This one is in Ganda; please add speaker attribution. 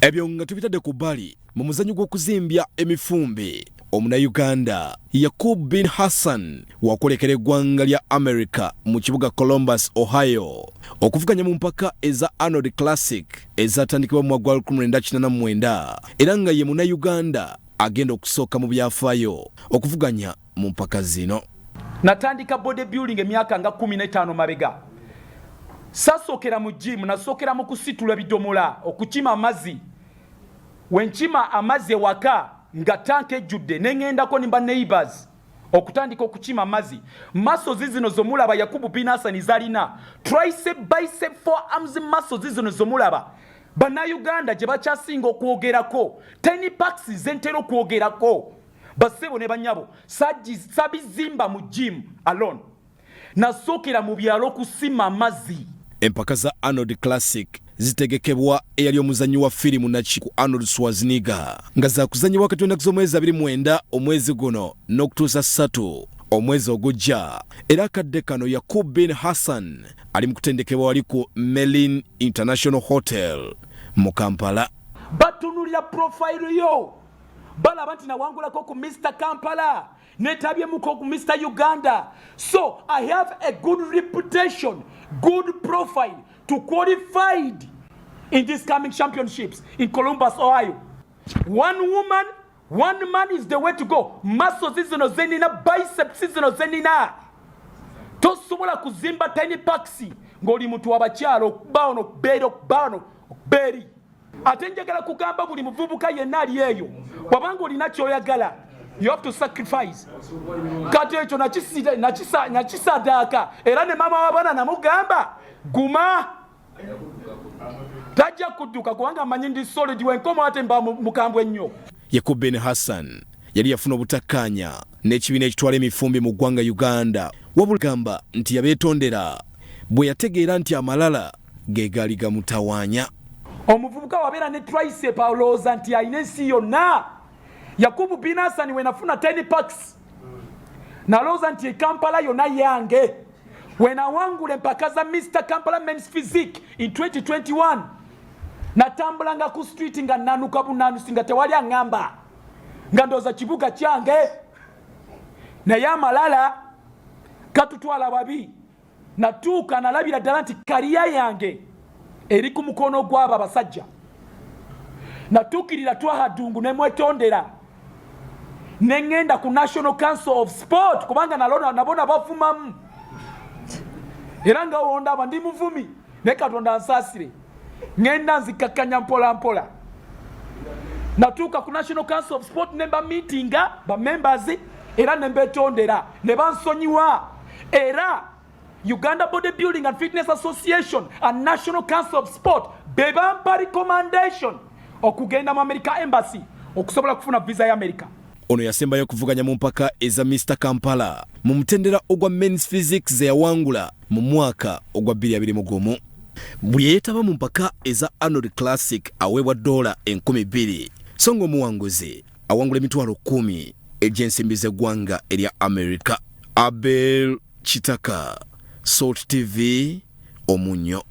Speaker 1: Ebyo nga tubitadde ku bbali, mu muzannyo gw'okuzimbya emifumbi, Omunnayuganda Yakub bin Hassan wakwolekera eggwanga lya America mu kibuga Columbus, Ohio okuvuganya mu mpaka eza Arnold Classic ezatandikibwa mu mwaka gwa 1989 era nga ye Munnayuganda agenda okusooka mu byafaayo okuvuganya mu mpaka zino.
Speaker 2: Natandika body building emyaka nga 15 mabega. Sasookera mu gym, nasookera mu kusitula bidomola, okukima amazzi. Wenkima amazzi ewaka nga tanka ejjudde, ne ŋŋendako ne ba neighbors okutandika okukima amazzi. Muscles zino zomulaba Yakubu bin Hassan zalina, tricep, bicep, forearms, muscles zino zomulaba Bannayuganda gye bakyasinga okwogerako, 10 packs zentera okwogerako, bassebo ne banyabo, sabizimba mu gym alone, nasookera mu byalo okusima amazzi.
Speaker 1: Empaka za Arnold Classic zitegekebwa eyali omuzannyi wa firimu nakiku Arnold Schwarzenegger nga zakuzannyibwa wakati w'ennaku z'omwezi 29 omwezi guno n'okutuusa 3 omwezi ogujja. Era akadde kano Yakub bin Hassan ali mu kutendekebwa wali ku Merlin International Hotel mu Kampala.
Speaker 2: Batunulira profile yo, balaba nti nawangulako ku Mr Kampala, netabyemuko ku Mr Uganda, so I have a good reputation, good profile to qualified in these coming championships in Columbus, Ohio. One woman, one man is the way to go. Muscles zino zenina, biceps zino zenina, tosobola kuzimba 10 packs ng'oli muntu wabakyalo okuba ono, okubeera, okuba ono, okuba eri. Ate njagala kugamba buli muvubuka yenna ali eyo, bwabanga olina kyoyagala, you have to sacrifice. Kati ekyo nakisadaaka era ne maama w'abaana namugamba guma, tajja kudduka kubanga amanyi ndi solid, wenkoma ate mba mukambwe ennyo.
Speaker 1: Yakub bin Hassan yali yafuna obutakkaanya n'ekibiina ekitwala emifumbi mu ggwanga Uganda, wabula gamba nti yabeetondera bwe yategeera nti amalala ge gaali gamutawaanya.
Speaker 2: Omuvubuka wabeera ne tricep alowooza nti alina ensi yonna. Yakubu bin Hassan we nafuna 10 packs nalowooza nti Ekampala yonna yange. Wenawangula empaka za Mr Kampala Men's Physique in 2021, natambulanga ku street nga nanuka bunanusi nga tewali aŋŋamba, nga ndowooza kibuga kyange. Naye amalala katutwala babi. Natuuka nalabira ddala nti career yange eri ku mukono gw'abo abasajja. Natuukirira Twaha Ddungu nemwetondera, neŋŋenda ku National Council of Sport kubanga nabo nabavumamu, era nga wondaba ndi muvumi, naye Katonda ansaasire, ŋŋenda nzikakkanya mpola mpola. Natuuka ku National Council of Sport ne ba meetinga ba members era ne mbetondera ne bansonyiwa. Era Uganda Body Building and Fitness Association and National Council of Sport be bampa recommendation okugenda mu America Embassy okusobola kufuna visa ya America.
Speaker 1: Ono yasembayo okuvuganya mu mpaka eza Mr Kampala mu mutendera ogwa Men's Physique ze yawangula mu mwaka ogwa 2021. Buli yeetaba mu mpaka eza Arnold Classic aweebwa $2,000, so ng'omuwanguzi awangula 10,000 egy'ensimbi z'eggwanga erya America. Abel Kitaka, Salt TV, Omunnyo.